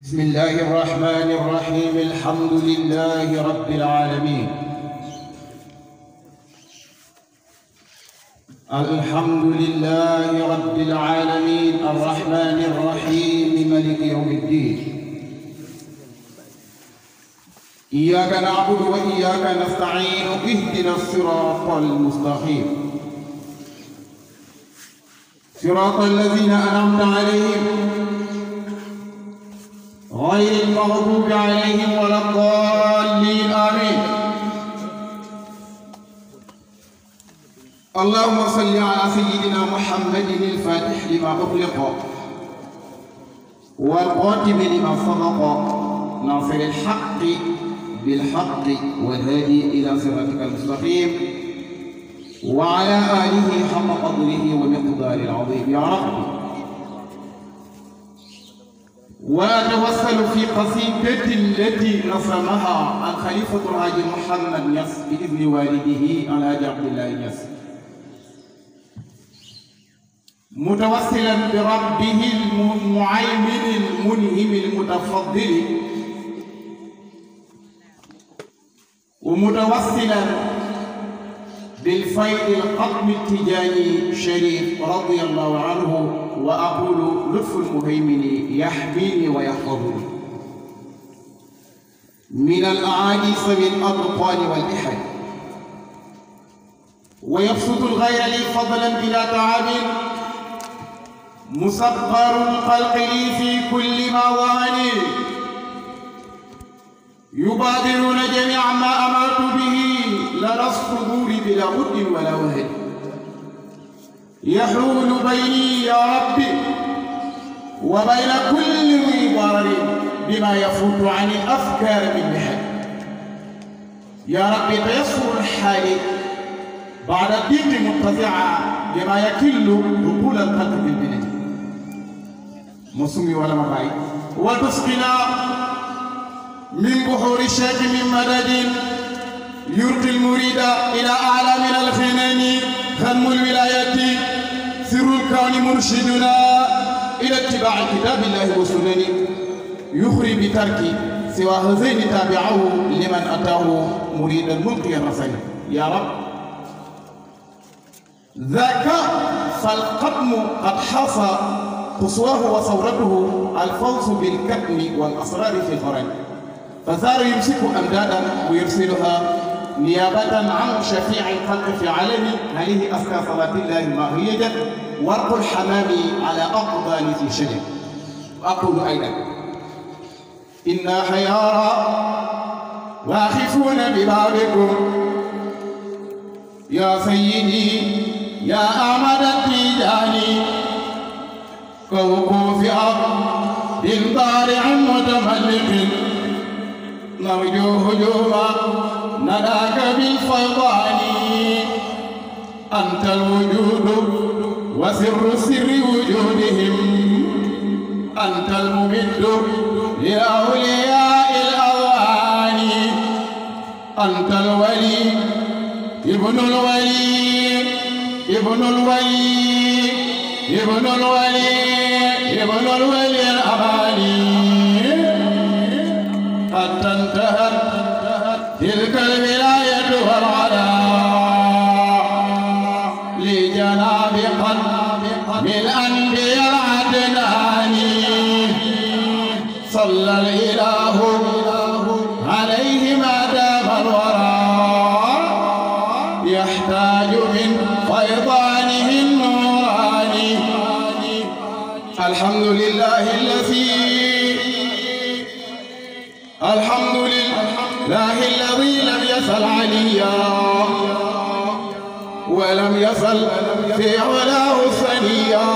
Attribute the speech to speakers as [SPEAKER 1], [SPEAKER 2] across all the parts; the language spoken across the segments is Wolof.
[SPEAKER 1] بسم الله الرحمن الرحيم. الحمد لله رب العالمين. الحمد لله رب العالمين الرحمن الرحيم مالك يوم الدين. إياك نعبد وإياك نستعين. اهدنا الصراط المستقيم صراط الذين أنعمت عليهم غير المغضوب عليهم ولا الضالين. آمين. اللهم صل على سيدنا محمد الفاتح لما أغلق والقاتم لما سبق ناصر الحق بالحق والهادي إلى صراطك المستقيم وعلى آله حق قدره ومقداره العظيم. يا رب وأتوسل في قصيدة التي نصمها الخليفة الحاج محمد نياس بإذن والده الحاج عبد الله نياس، متوسلا بربه المعيمن المنهم المتفضل، ومتوسلا بالفيض القطب التجاني الشريف رضي الله عنه، وأقول لطف المهيمن يحميني ويحفظني من الأعاديس بالأبطال والإحد، ويبسط الغير لي فضلا بلا تعب، مسخر الخلق لي في كل موان، يبادرون جميع ما أمرت به لدى الصدور بلا بد ولا وهن، يحول بيني يا ربي وبين كل ضرر بما يفوت عن الأفكار من محن. يا ربي تيسر الحال بعد الضيق متسعا بما يكل دخول القلب بالبلد مصمي ولا مبعي، وتسقنا من بحور الشاك من مدد يرقي المريد إلى أعلى من الخنان، خدم الولاية سر الكون مرشدنا إلى اتباع كتاب الله وسنن، يخري بترك سوى هذين تابعه لمن أتاه مريد الملقي الرسل. يا رب ذاك فالقدم قد حصى قصواه وثورته الفوز بالكتم والأسرار في الفرج، فصار يمسك أمدادا ويرسلها نيابة عن شفيع الخلق في عالم عليه أزكى صلاة الله الماهية ورق الحمام على أقبال في شجر. وأقول أيضا إنا حيارى واقفون ببابكم يا سيدي يا أحمد التيجاني، كوكوف أرض بارع متملق نرجو هجوما نداك بالفيضان، أنت الوجود وسر سر وجودهم، أنت الممد لأولياء الأوان، أنت الولي ابن الولي ابن الولي ابن الولي ابن الولي الأماني، قد انتهت تلك الولاية والعلاء لجناب قلب الأنبياء العدناني، صلى الإله عليه ما دام الورى، يحتاج من فيضانه النوراني. الحمد لله الذي لم يزل عليا ولم يزل في علاه ثنيا،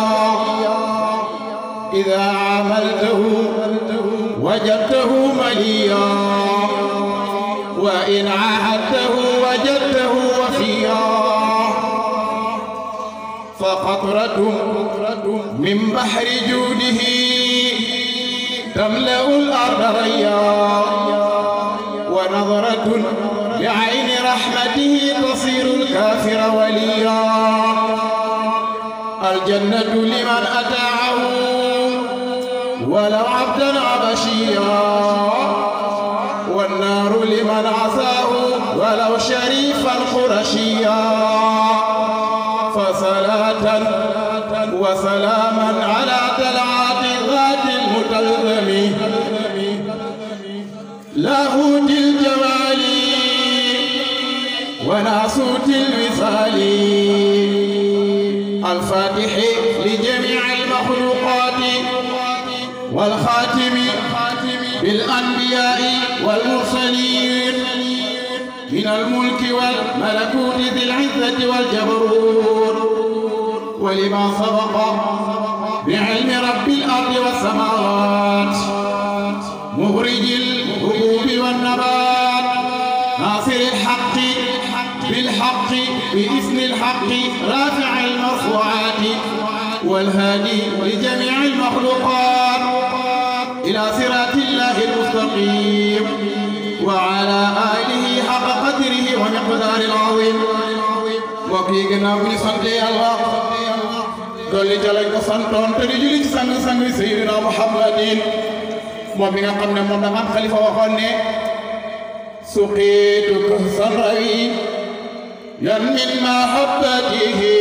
[SPEAKER 1] إذا عملته وجدته مليا، وإن عاهدته وجدته وفيا، فقطرة من بحر جوده تملأ الأرض ريا، ونظرة بعين رحمته تصير الكافر وليا، الجنة لمن أتاعه ولو عبدا عبشيا والنار لمن عصاه ولو شريفا قرشيا فصلاة وسلاما على طلعات ذات المتلزم لاهوت الجمال وناسوت الوصال الفاتح لجميع المخلوقات والخاتم بالأنبياء والمرسلين من الملك والملكوت ذي العزة والجبروت ولما سبق بعلم رب الأرض والسماوات مخرج الحبوب والنبات ناصر الحق بالحق بإذن الحق رافع المرفوعات والهادي لجميع المخلوقات إلى صراط الله المستقيم وعلى آله حق قدره ومقدار العظيم وفي جناب سنتي الله dolli jalañ ko santoon te di julli ci sang-sang Seydina Muhammadin moom mi nga xam ne moom dama xalifa waxoon ne suqiitu kahsan rawi yan min mahabbatihi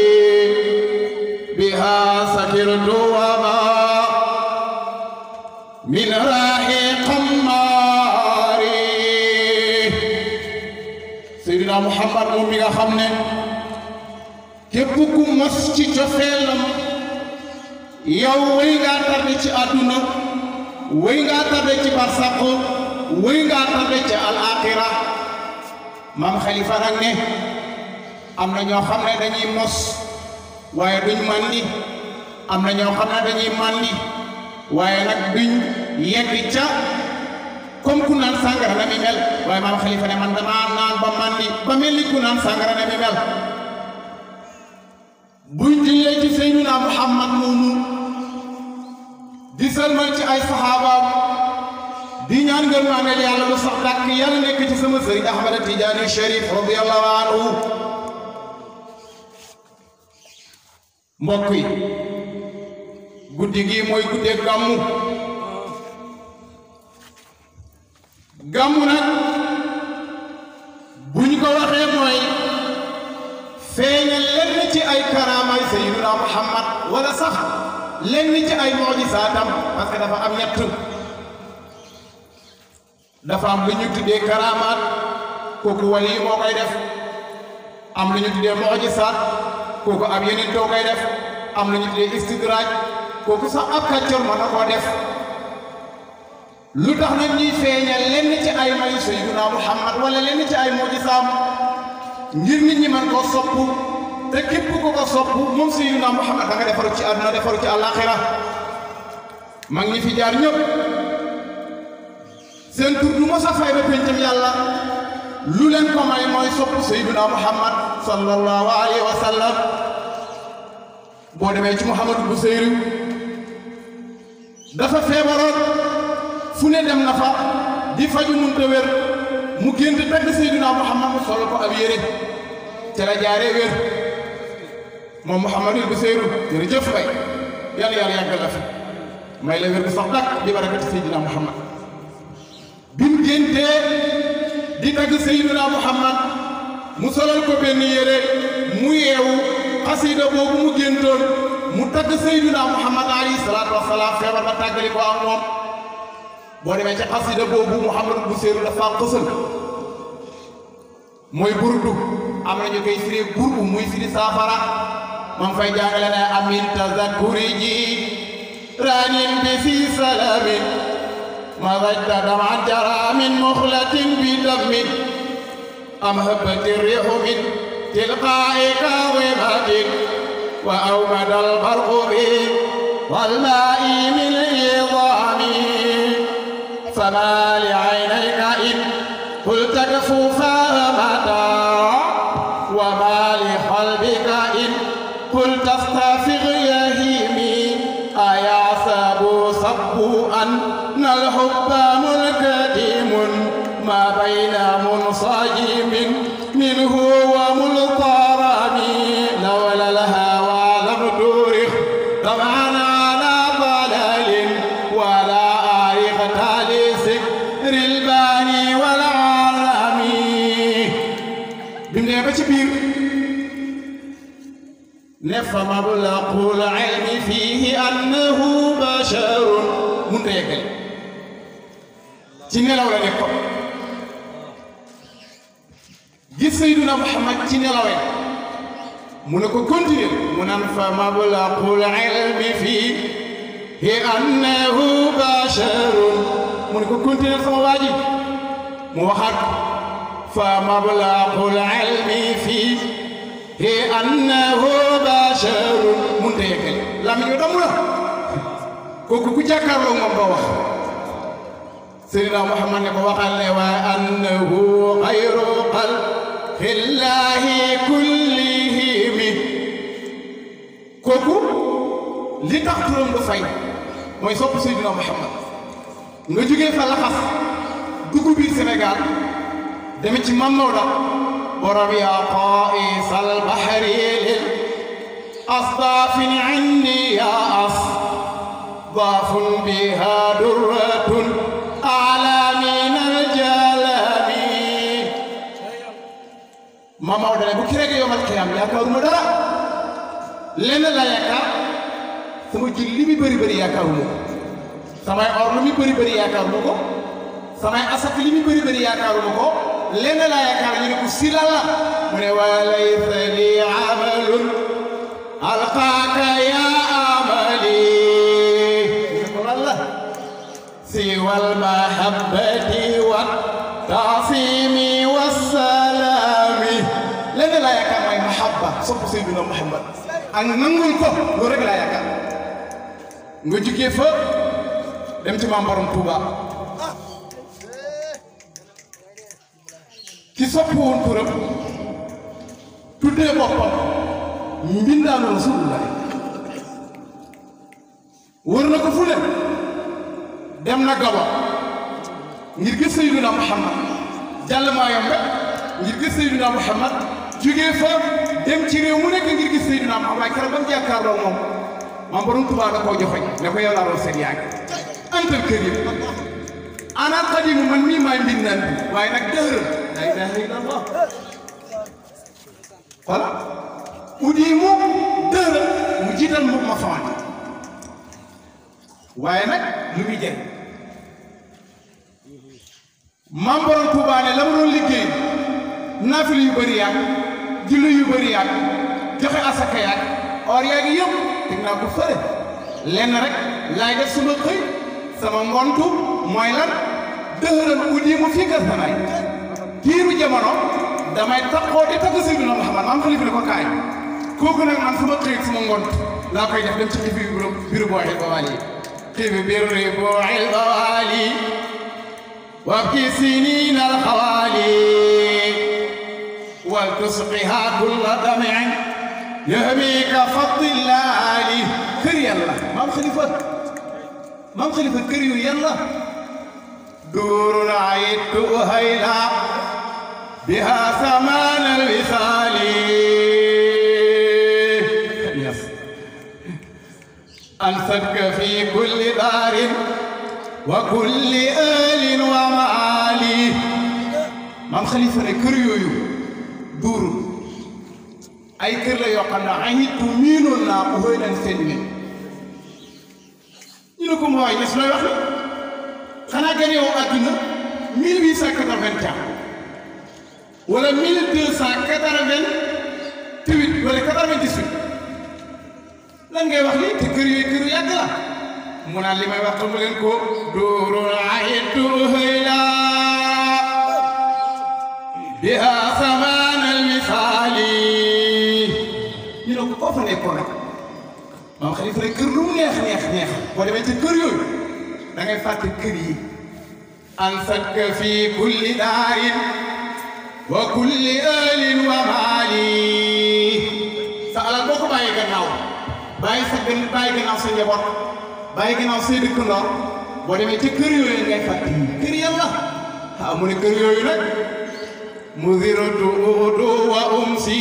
[SPEAKER 1] biha sakirtu wa ma min rahi qamari Seydina Muhammad moom mi nga xam ne képp ku mos ci cofeelam yow wéy ngaa tarde ci àdduna wéy ngaa tarde ci barsaq wéy ngaa tarde ci al-aaxira maam Xalifa nag ne am na ñoo xam ne dañuy mos waaye duñ màndi am na ñoo xam ne dañuy màndi waaye nag duñ yegg ca comme ku naan sàngara na mi mel waaye maam Xalifa ne man damaa naan ba màndi ba mel ni ku naan sàngara na mi mel buñ jullee ci Seydina Muhammad moomu di salmal ci ay saxaabaam di ñaan ngërmaande yàlla lu sax dàkk yàlla nekk ci sama sëriñ Ahmad Tijaani Sharif radiyallahu anhu mbokk yi guddi gi mooy guddee gàmmu gàmmu nag buñ ko waxee mooy feeñal lenn ci ay karaamaay Seydina Muhammad wala sax lenn ci ay mu'jizaatam parce que dafa am ñett dafa am lu ñu tuddee karaamaat kooku wali moo koy def am lu ñu tuddee mu'jizaat kooku ab yeneen doo koy def am lu ñu tuddee istidraaj kooku sax ab kàccoor mën na koo def lu tax nag ñuy feeñal lenn ci ay may Seydina Muhammad wala lenn ci ay mu'jizaam ngir nit ñi man koo sopp te képp ku ko sopp moom Seydina Muhammad da nga defaru ci àdduna defaru ci àllaaxira mag ñi fi jaar ñëpp seen tur du mos a fay ba pencam yàlla lu leen ko may mooy sopp Seydina Muhammad sallallahu alayhi wa sallam boo demee ci Muhammadu Busayri dafa feebaroon fu ne dem na fa di faju munta wér mu génn tagg Seydina Muhammad mu solo ko ab yére ca la jaaree wér moom Muhammadul Busayri jërëjëf bay yàlla yàlla yàggal la fi may la wér bi sax dakk di barakati Seydina Muhammad bi mu géntee di tagg Seydina Muhammad mu solal ko benn yére mu yeewu xasida boobu mu géntoon mu tagg Seydina Muhammad alayhi salaatu wa salaam feebar ba tàggali ko am moom boo demee ca xasida boobu Muhammadul Busayri dafa xësal mooy burdu am nañu koy firi burdu muy firi saafara man fay jàngale ne amin tazakuri ji ranin bi fi salamin ma wajda dama jara min muxlatin bi damin am habati rihu min tilqaa'i kawimatin wa awmada albarqu bi walmaa'i min idami fama li aynayka in قلت كفوفا متى وما لقلبك إن قلت استافغ يهيمي أيعصب صب أن الحب منكدم ما بين منصجم منه وملطرم لولا الهوى لم تورخ طمعا على ضلال ولا ba ci biir ne fa mablaqul ilmi fihi annahu basharun mun ta yeggale ci nelaw la nekkoon gis Seydina Muhammad ci nelawee mu ne ko continuer mu naan fa mablaqul ilmi fihi annahu basharun mu ne ko continuer sama waa ji mu waxaat fa mablaqul ilmi fihi annahu basharun mun ta yeggale lam ñu damm la kooku ku jàkkaarloo moom ba wax Seydina Muhammad ne ko waxal ne wa annahu xayru xalqillahi kullihim kooku li tax turam du fay mooy sopp Seydina Muhammad nga jógee fa laxas dugg biir Sénégal deme ci Mam Maodo borom yaa qaisal bahri lil asdafin indi ya asdafun biha durratun ala min aljalami Mam Maodo ne bu ki rek yowmal qiyaam yaakaaruma dara lenn la yaakaar sama julli li muy bëri bëri yaakaaruma ko samay or lu muy bëri bëri yaakaaruma ko samay asak li muy bëri bëri yaakaaruma ko lenn laa yaakaar ñu ne ko si la la mu ne wa laysa li amalun alqaaka ya amali ñu ne ko lan la siwal mahabbati wa taasimi wa salaami lenn laa yaakaar mooy mahabba sopp Seydina Muhammad ak nangul ko loolu rek laa yaakaar nga jugee fa dem ci Maam Borom Touba ki soppi woon turam tuddee boppam mbindaanu Rasulullah wër na ko fu ne dem na Gabon ngir gis Seydina Muhammad jàll maa yombe ngir gis Seydina Muhammad jógee fa dem ci réew mu nekk ngir gis Seydina Muhammad waaye keroog ba mu jàkkaarloo moom Maam Borom Touba da koo joxoñ ne ko yow laa doon seet yaa ngi antal kër yi ana xadimu man mii maay mbindaan bi waaye nag dëhëral la ilaha illallah voilà udii mu dëhëral mu jiital mu ma fawan waaye nag lu muy jël Maam Borom Touba ne la mu doon liggéey naafila yu bëri yaag julli yu bëri yaag joxe asaka yaag or yaag yëpp teg naa ko fële lenn rek laay def suma xëy sama ngontu mooy lan dëhëral udii mu fii kër sanaay kiiru jamono damay taxoo di tagg Seydina Muhammad maam xalifa ne ko kaay kooku nag man suma xëy suma ngont laa koy def dem ci xiif biru booxil bawaali xiif biru booxil bawaali wabki sinin alxawaali wal tusqiha kulla damin yahmika fadlillahi kër yàlla maam xalifa kër yu yàlla دور عيدت أهيلا بها ثمان الوصال أنصتك في كل دار وكل آل ومعالي Maam Xalifa ne kër yooyu duur ay kër la yoo xam ne عيدت miinoon naa Uhayla seen ñu ne ko mooy ñes looy wax xanaa gane woo àdduna 1881 wala 1288 wala 98 lan ngay wax lii te kër yooyu këru yàgg la mu naan li may wax mu leen ko duurul ahidtu Uhayla biha samaan almisaali ñu ne ko koo fa nekkoon nag Maam Xalifa ne kër lu mu neex boo demee ci kër yooyu da ngay fàtte kër yi ansaka fi kulli daarin wa kulli alin wa maali sa alal boo ko bàyyi gannaaw bàyyi gannaaw sa njaboot bàyyi gannaaw say dëkkandoo boo demee ci kër yooyu ngay fàtte kër yàlla mu ne kër yooyu nag muziratu udu wa umsi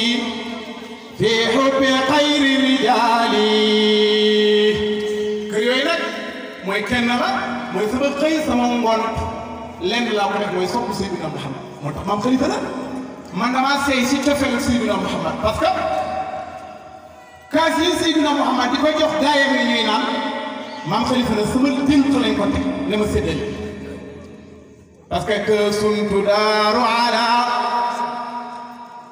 [SPEAKER 1] fi hubbi xayri rijaali kër yooyu nag mooy kenn la mooy sama xëy sama ngoon lenn laa ko def mooy sopp Seydina Muhammad moo tax Maam Xalifa la man damaa sey si cofeelu Seydina Muhammad parce que kaas yi Seydina Muhammad di ko jox gaayam yi ñuy naan maam Khalifa ne sama dénk lañ ko teg ne ma séddale parce que suntu daaru ala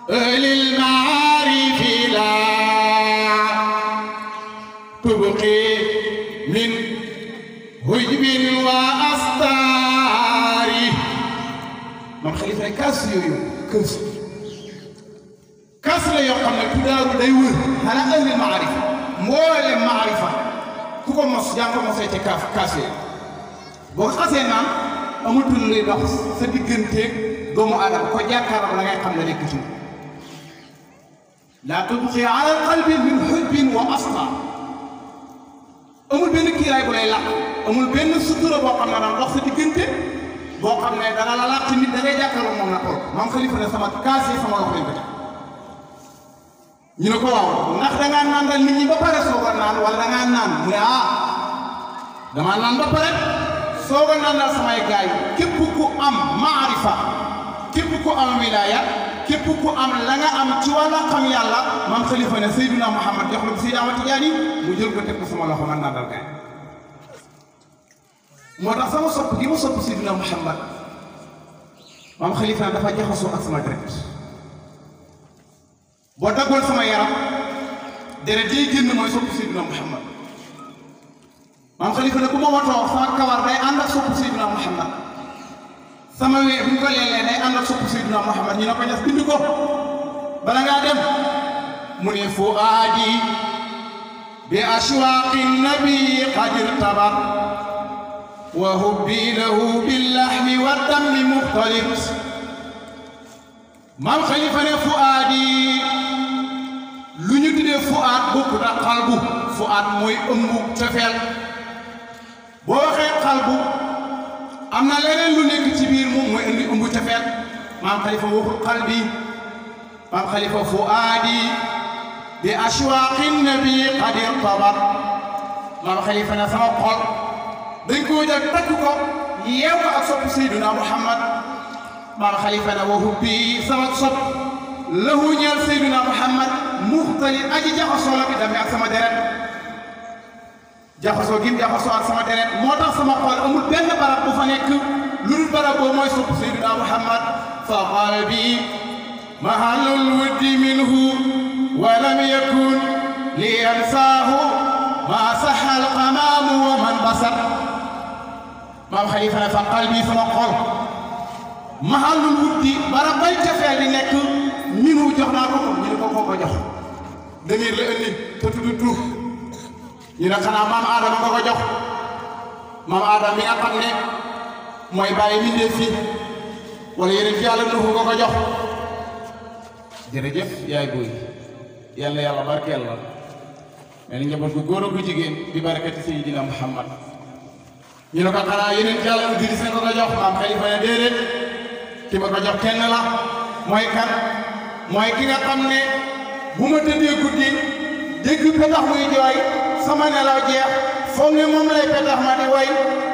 [SPEAKER 1] ahlil maarifi la tubqi min hujbin wa astaari maam Khalifa ne kaas yooyu kaas la yoo xam ne tudaaru day wër ala ahli maarifa mboole maarifa ku ko mos yaa ko mosee ci kaas yi boo ko xasee naan amatul luy dox sa digganteeg doomu aadama ko jàkkaaram la ngay xam ne nekk ci laa tubqi ala qalbi min hujbin wa astar amul benn kiiraay bu lay làq amul benn sutura boo xam ne daan dox sa diggante boo xam ne dana la làq nit da ngay jàkkaarloo moom na toog maam Khalifa ne sama kaas yi sama loxo lañ ko teg ñu ne ko waaw ndax dangaa naan dal nit ñi ba pare soog a naan wala dangaa naan mu ne damaa naan ba pare soog a naan dal samay gaay képp ku am maarifa képp ku am wilaya képp ku am la nga am ci wàllu xam yàlla maam Khalifa ne Seydina Muhammad jox la ko Seydi Ahmad Tijaani mu jël ko teg ko sama loxo man naan dal gaay moo tax sama sopp gi ma sopp Seydina Muhammad maam Khalifa dafa jaxasoo ak sama deret boo daggoon sama yaram deret yi génn mooy sopp Seydina Muhammad maam Khalifa ne bu ma watoo sama kawar day ànd ak sopp Seydina Muhammad sama wee bu ñu ko leelee day ànd ak sopp Seydina Muhammad ñu ne ko ñas bind ko bala ngaa dem mu ne fuaadi bi ashwaaqi nabi qad irtabat wa hubbi lahu billahmi wa dammi muxtalit maam Khalifa ne fuaadi lu ñu tuddee fuaat bokkut ak xalbu fuaat mooy ëmb cofeel boo waxee xalbu am na leneen lu nekk ci biir moom mooy indi ëmb cofeel maam Khalifa waxul xalbi maam Khalifa fuaadi bi ashwaaqi nabi qad irtabat maam Khalifa ne sama xol dañ koo jël takk ko yeew ko ak sopp Seydina Muhammad maam Khalifa ne wa hubbi sama sopp lahu ñeel Seydina Muhammad muxtalit aji jaxasoo la bi demee ak sama deret jaxasoo gim jaxasoo ak sama deret moo tax sama xol amul benn barab bu fa nekk lu dul barab boobu mooy sopp Seydina Muhammad fa qalbi mahallul wuddi minhu wa lam yakun li yansaahu ma saxa alqamaamu wa man basar maam Khalifa ne fa qalbi sama xol mahallul wuddi barab bay cafeel di nekk minu jox naa ko ñu ne ko koo ko jox demir la indi te tudd tur ñu ne xanaa maam Adama nga ko jox maam Adama mi nga xam ne mooy bàyyi mindee fii wala yeneen fi yàlla nuhu nga ko jox jërëjëf yaay booy yàlla yàlla barkeel la mais ni njaboot gu góor gu jigéen bi barakati Seydina Muhammad ñu ne ko xanaa yeneen fi yàlla Idrissa nga ko jox maam Khalifa ne déedéet ki ma ko jox kenn la mooy kan mooy ki nga xam ne bu ma tëddee guddi dégg petax muy jooy sama nelaw jeex foog ne moom lay petax ma di way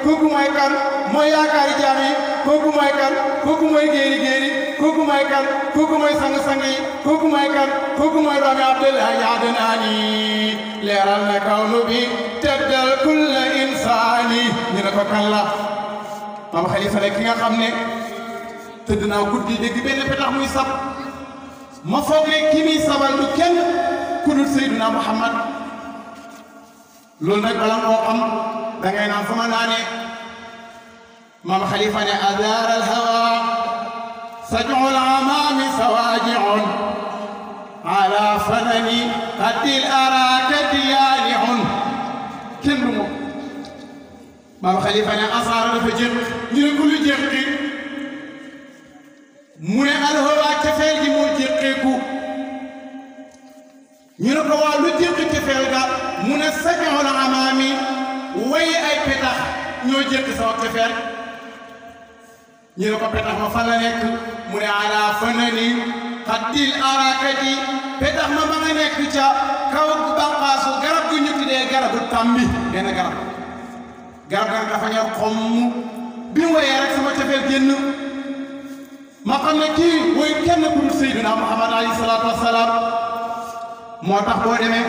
[SPEAKER 1] kooku mooy kan mooy yaakaari jaam yi kooku mooy kan kooku mooy géeri géeri kooku mooy kan kooku mooy sang-sang yi kooku mooy kan kooku mooy doomi Abdullahi Adnaani leeral na kawnu bi teddal kulla insaani ñu ne ko kan la maam Khalifa ne ki nga xam ne tëdd naa guddi dégg benn petax muy sab ma foog ne ki muy sabal du kenn ku dul Seydina Muhammad loolu nag bala nga koo xam da ngay naan fa ma naanee maam Khalifa ne adaar al hawa saj'ul amaami sawaaji'un ala fanani qaddil araakati yaani'un kenn du moom maam Khalifa ne asaara dafa jëkk ñu ne ku lu jëkki mu ne alhawa cafeel gi moo jéqeeku ñu ne ko waa lu jéqi cafeel ga mu ne saj'ul amaami way ay petax ñoo jéqi sama cafeel ñu ne ko petax ma fan la nekk mu ne ala fanani qaddil arakati petax ma ma nga nekk ca kaw banqaasu garab gu ñu tuddee garabu tàmbi benn garab ga dafa ñor xomm bi mu wayee rek sama cafeel génn ma xam ne kii mooy kenn ku dul Seydina Muhammad alayhi salaatu wassalaam moo tax boo demee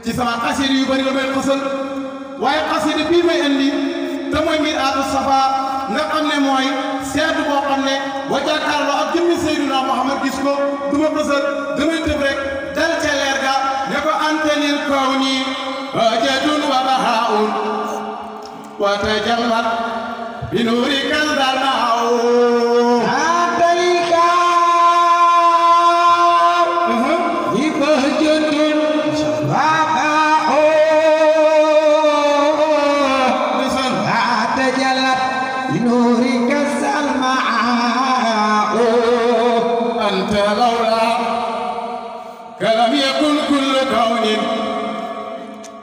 [SPEAKER 1] ci sama xasida yu bëri la may xësal waaye xasida bii may indi te mooy Mir'aatu Safa nga xam ne mooy seetu boo xam ne boo jàkkaarloo ak jëmmi Seydina Muhammad gis ko du ma xësal damay tëb rek dal ca leer ga ne ko antanil kawni hajatun wa bahaun wa tajallat bi nuurika al-baraaw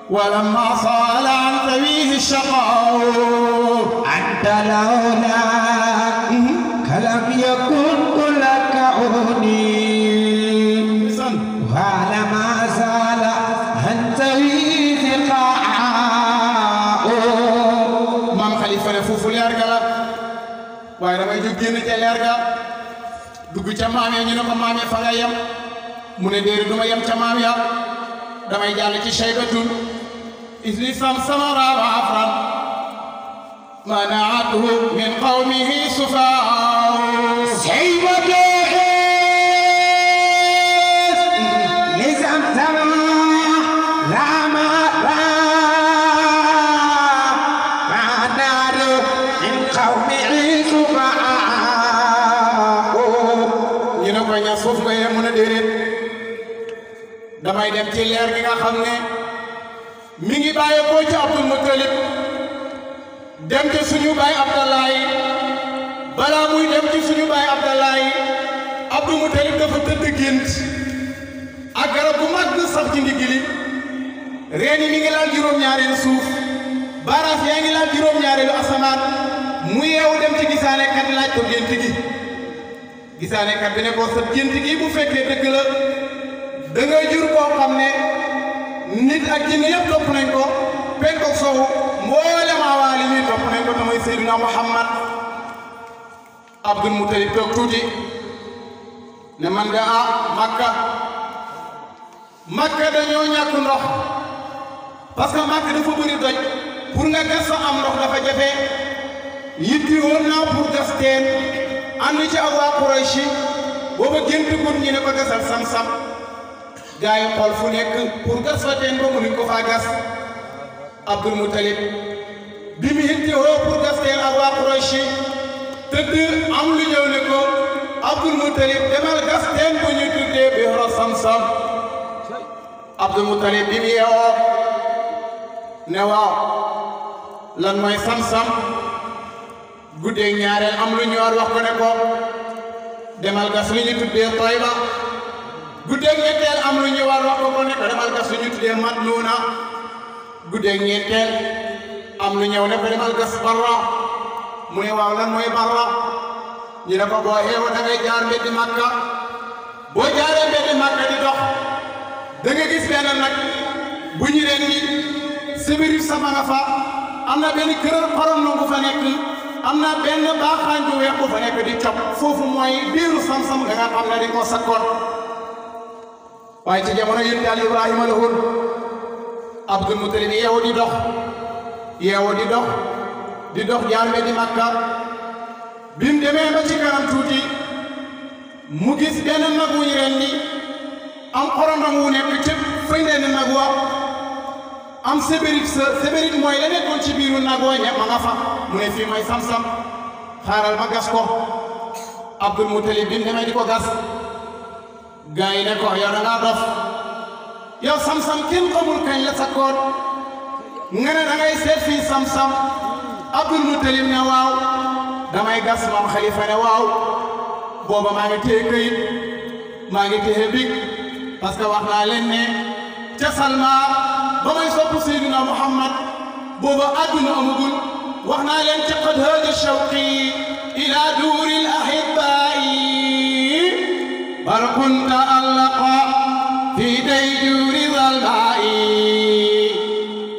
[SPEAKER 1] ولما صال عن ذويه الشقاء
[SPEAKER 2] أنت لولاك لم يكن كل كوني ولما زال عن ذويه الشقاء
[SPEAKER 1] maam Khalifa ne foofu leer ga la waaye damay jóg génn ca leer ga dugg ca maam ya ñu ne ko maam ya fa nga yem mu ne déedéet du ma yem ca maam ya damay jàll ci Shaybatun إذ سمسم عفرا منعته من قومه سفاء
[SPEAKER 2] شيبة لسمسم منعته من قومه سفاء
[SPEAKER 1] ñu ne ko ña suuf nga yem mu ne déedéet damay dem ci leer gi nga xam ne mi ngi bàyyeekoo ci Abdul Muttalib dem ci suñu baay Abdallahi balaa muy dem ci suñu baay Abdallahi Abdul Muttalib dafa tëdd gént ak garab bu mag sax ci ndigg li reen yi mi ngi laal juróom-ñaareelu suuf baaraas yaa ngi laal juróom-ñaareelu asamaan mu yeewu dem ci gisaanekat laaj ko gént gi gisaanekat bi ne ko sa gént gi bu fekkee dëgg la da ngay jur koo xam ne nit ak jinne yëpp topp nañ ko penk ak sowu mboolem awaali ñuy topp nañ ko te mooy Seydina Muhammad Abdul Muttalib toog tuuti ne man de Makka dañoo ñàkk ndox parce que Makka dafa bëri doj pour nga gas fa am ndox dafa jafe yitti woon naa pour gas teen ànd ci ak waa Quraysh booba gént gun ñi ne ko gasal sam-sam gaa yi xool fu nekk pour gas fa teen ba mënuñ ko faa gas Abdul Muttalib bi mu yittewoo pour gas teen ak waa Quraysh tëdd am lu ñëw ne ko Abdul Muttalib demal gas teen bu ñu tuddee Bi'ru Samsam Abdul Muttalib bi mu yeewoo ne waaw lan mooy Samsam guddee ñaareel am lu ñëwaat wax ko ne ko demal gas lu ñu tuddee Tayba guddeeg ñetteel am lu ñëwaat wax ko ne ko demal gas lu ñu tuddee Madnuuna guddeeg ñetteel am lu ñëw ne ko demal gas Barra mu ne waaw lan mooy Barra ñu ne ko boo xeewoo da ngay jaar mbeddi Makka boo jaaree mbeddi Makka di dox da nga gis benn nag bu ñu leen ni sibiri sama nga fa am na benn kër xorom bu fa nekk am na benn baaxaañ bu weex bu fa nekk di cop foofu mooy biiru Samsam da nga xam ne di ko sakkoon waaye ci jamono yonent Yàlla Ibrahima la woon Abdul Muttalib yeewu di dox jaar mbeddi Makka bi mu demee ba ci kanam tuuti mu gis benn nag wu ñu rendi am xorondom wu nekk ca fay leen nag wa am sébérit mooy la nekkoon ci biiru nag wa ñe ma nga fa mu ne fii mooy Samsam xaaral ma gas ko Abdul Muttalib bi mu demee di ko gas gaa yi ne ko yow da ngaa dof yow Samsam kenn xamul kañ la sakkoon nga ne da ngay seet fii Samsam Abdul Muttalib ne waaw damay gas moom Khalifa ne waaw booba maa ngi téye këyit maa ngi téye big parce que wax naa leen ne ca Salma ba may sopp Seydina Muhammad booba àdduna amagul wax naa leen ca qad haaja shawqi ila duuri al-ahibaa'i barqun ta'allaqa fi dayjuuri dhalmaa'i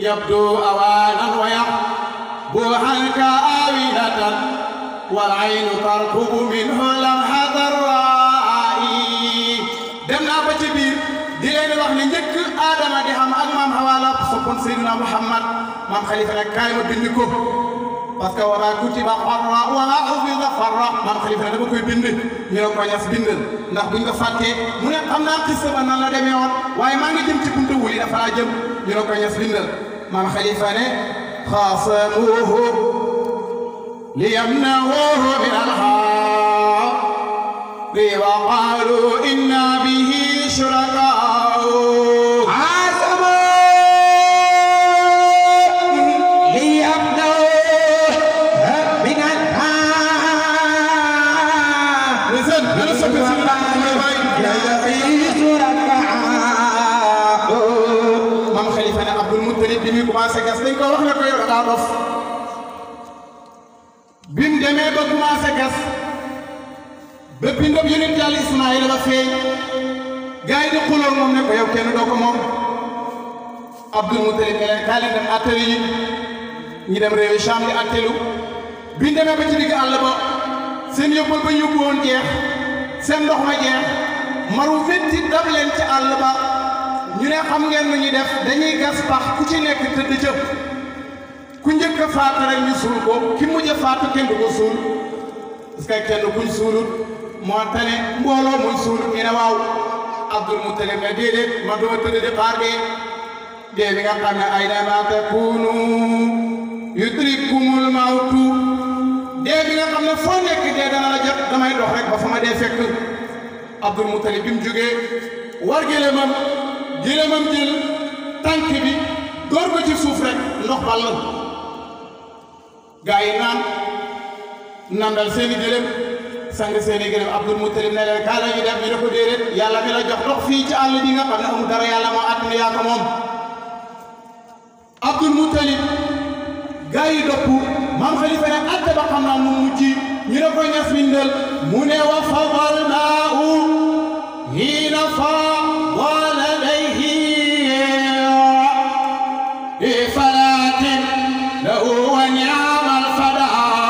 [SPEAKER 1] yabdu awaanan wa yaqbu anka aawilatan والعين تركب منه لمحة الرائي dem naa ba ci biir di leen wax ne njëkk Adama di xam ak maam Hawa la soppoon Seydina Muhammad maam Khalifa nag kaay ma bind ko parce que wa maa kutiba farra wa maa hufiza farra maam Khalifa nag dama koy bind ñu ne ko ñas bindal ndax buñ ko fàttee mu ne xam naa xissa ba nan la demee woon waaye maa ngi jëm ci buntu wuli dafa laa jëm ñu ne ko ñas bindal maam Khalifa ne xaasamuuhu ليمنعوه من الحق وقالوا إنا به شركاء
[SPEAKER 2] عاصموا ليمنعوه من الحق
[SPEAKER 1] maam Khalifa ne Abdul Muttalib bi muy commencé gas dañ ko wax ne ko yow daa dof bim demee ba commencé gas ba bindab yonent Yàlla Ismaayila ba feeñ gars yi di xuloo moom ne ko yow kenn doo ko moom Abdul Muttalib ne leen kaa leen dem attali yi ñi dem réewi Sham di attelu biñ demee ba ci digg àll ba seen yóbbal ba yóbbu woon jeex seen ndox ma jeex maru métti dab leen ci àll ba ñu ne xam ngeen nu ñuy def dañuy gas pax ku ci nekk tëdd ca ku njëkk a faatu rek ñu suul ko ki mujj a faatu kenn du ko suul parce que kenn kuñ suulut moo tane mbooloo muy suul ñu ne waaw Abdul Muttalib ne déedéet ma duma tëdd di xaar dee bi nga xam ne aynama takunu yudrikumul mawtu dee bi nga xam ne foo nekk dee dana la jot damay dox rek ba fa ma dee fekk Abdul Muttalib bi mu jógee war gélémam jël tànk bi door ko ci suuf rek ndox ball gaa yi nandal seeni gëlëm sang seeni gëlëm Abdul Muttalib ne leen kaa la ñu def ñu ne ko déedéet yàlla mi la jox ndox fii ci àll bi nga xam ne amul dara yàlla moo àtt ne yaa ko moom Abdul Muttalib gaa yi dopp maam Khalifa ne atte ba xam naa mu mujj ñu ne ko ñas bindal mu ne wa fadalnaahu hiina faddala alayhi bi falaatin lahu wa ni'mal fadaa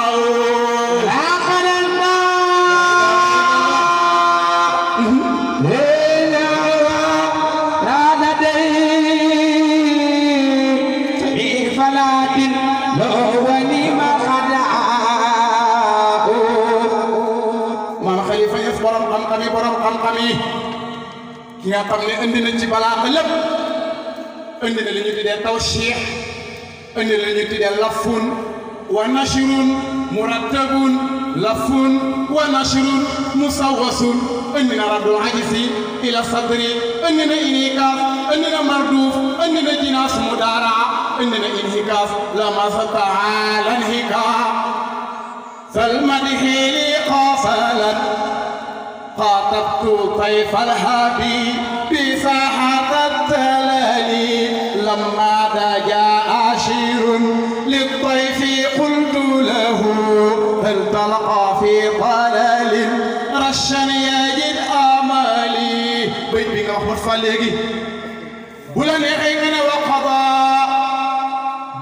[SPEAKER 1] borom xam-xam yi ki nga xam ne indi na ci balaa lépp indi na li ñu tuddee tawsiix indi na li ñu tuddee lafun wa nashrun murattabun lafun wa nashrun musawwasun indi na raddul ajzi ila sadri indi na inikaas indi na marduuf indi na jinaas mudaara indi na inhikaas lama sataala inhikaa salmadhi li qaasalan خاطبت طيف الهابي بساحة التلالي لما جاء عشير للطيف قلت له هل تلقى في ضلال رشا يجد آمالي بيت بيك أحمد فاليجي بلاني خيغنا وقضاء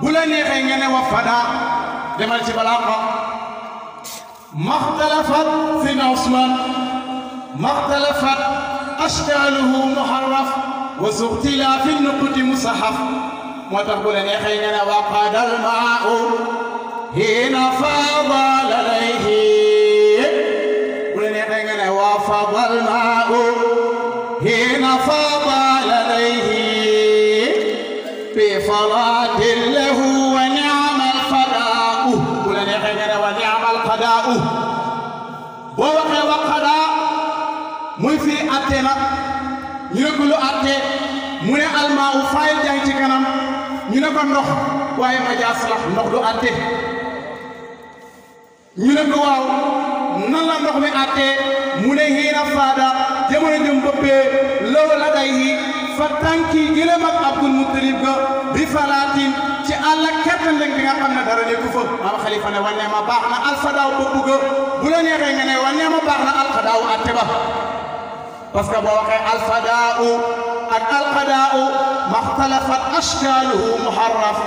[SPEAKER 1] بلاني خيغنا وفداء دمال بلاقة ما اختلفت سيدنا عثمان ما اختلفت أشكاله محرف وذو اختلاف النقد مصحف وتقول يا خينا وقد الماء حين فاض عليه ولن يخينا وفاض الماء حين فاض عليه بفلاة له ونعم الفداء ولن يخينا ونعم القداء ووقع وقداء muy firi atte na ñu ne ko lu atte mu ne almaaw fayil jàng ci kanam ñu ne ko ndox waaye majaas la ndox du atte ñu ne ko waaw nan la ndox mi atte mu ne hiina faada jamono jëm bëppee law la day yi fa tànki gëlëm ak Abdul Muttalib ga bi falaatin ci àll kertan bi nga xam ne dara nekku fa maam Khalifa ne wane ma baax na alfadaaw bëgg ga bu la neexee nga ne wane ma baax na alfadaaw atte ba parce que boo waxee alfadaau ak alqadaau maxtalafat ashkaaluhu muharraf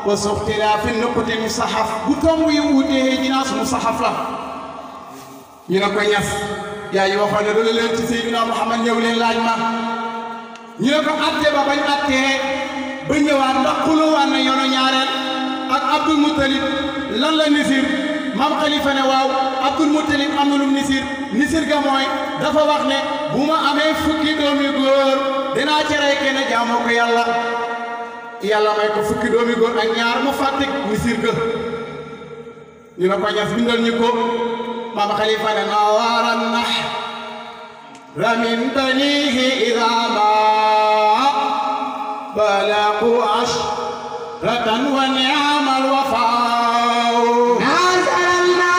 [SPEAKER 1] wa suxtilaafi nuqti musahaf bu tomb yi wutee jinaas musahaf la ñu ne ko ñas yaa yi waxoon ne dala leen ci Seydina Muhammad ñëw leen laaj ma ñu ne ko atte ba bañ attee ba ñëwaat ndax xulóowaan na yoonu ñaareel ak Abdul Muttalib lan la nisir maam Khalifa ne waaw Abdul Muttalib am na lum nisir ga mooy dafa wax ne bu ma amee fukki doomi góor dinaa ci rey kenn jaamoo ko yàlla may ko fukki doomi góor ak ñaar mu fàttik nisir ga ñu ne ko ñas bindal ñu ko maam Khalifa ne nawaaran nahra min banihi ida ma balaqu ashratan wa ni'amal wafaa
[SPEAKER 2] nazarallah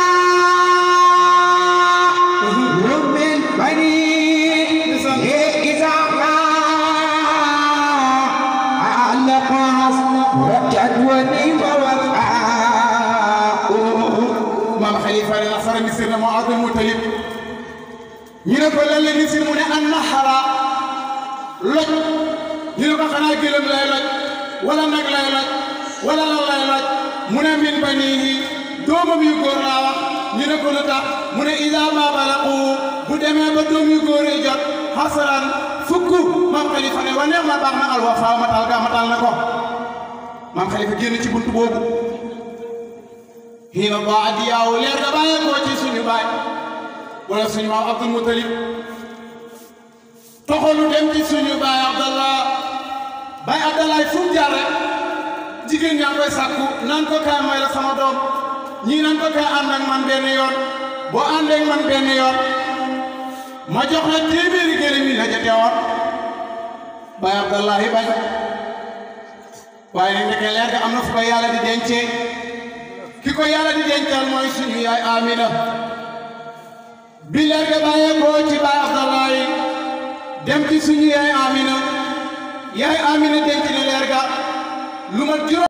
[SPEAKER 2] min banihi ida ma balaqu ashratan wa ni'amal wafaa
[SPEAKER 1] maam Khalifa ne nasara misir na moo Abdul Muttalib ñu ne ko lan la misir mu ne an nahra loj ñu ne ko xanaa gëlëm lay loj wala nag lay loj wala lan lay loj mu ne min banihi doomam yu góor laa wax ñu ne ko lu tax mu ne ida ma balaqu bu demee ba doom yu góor yi jot hasaran fukk maam Khalifa ne wa neex ma baax na alwafa matal ga matal na ko maam Khalifa génn ci buntu boobu xiina ba adiyaaw leer da bàyyee koo ci suñu baay wala suñu maam Abdul Muttalib toxalu dem ci suñu baay Abdallah fu mu jaar rek jigéen ñaa koy sàkku naan ko kaay may la sama doom ñii naan ko kaay ànd ak man benn yoon boo àndee ak man benn yoon ma jox la téeméeri gëlëm yi la jotee woon baay Abdallah yi bañ waaye nag ndeke leer ga am na fu ko yàlla di dencee ki ko yàlla di dencal mooy suñu yaay Amina bi leer ga bàyyee koo ci baay Abdallah yi dem ci suñu yaay Amina denc na leer ga lu ma juróom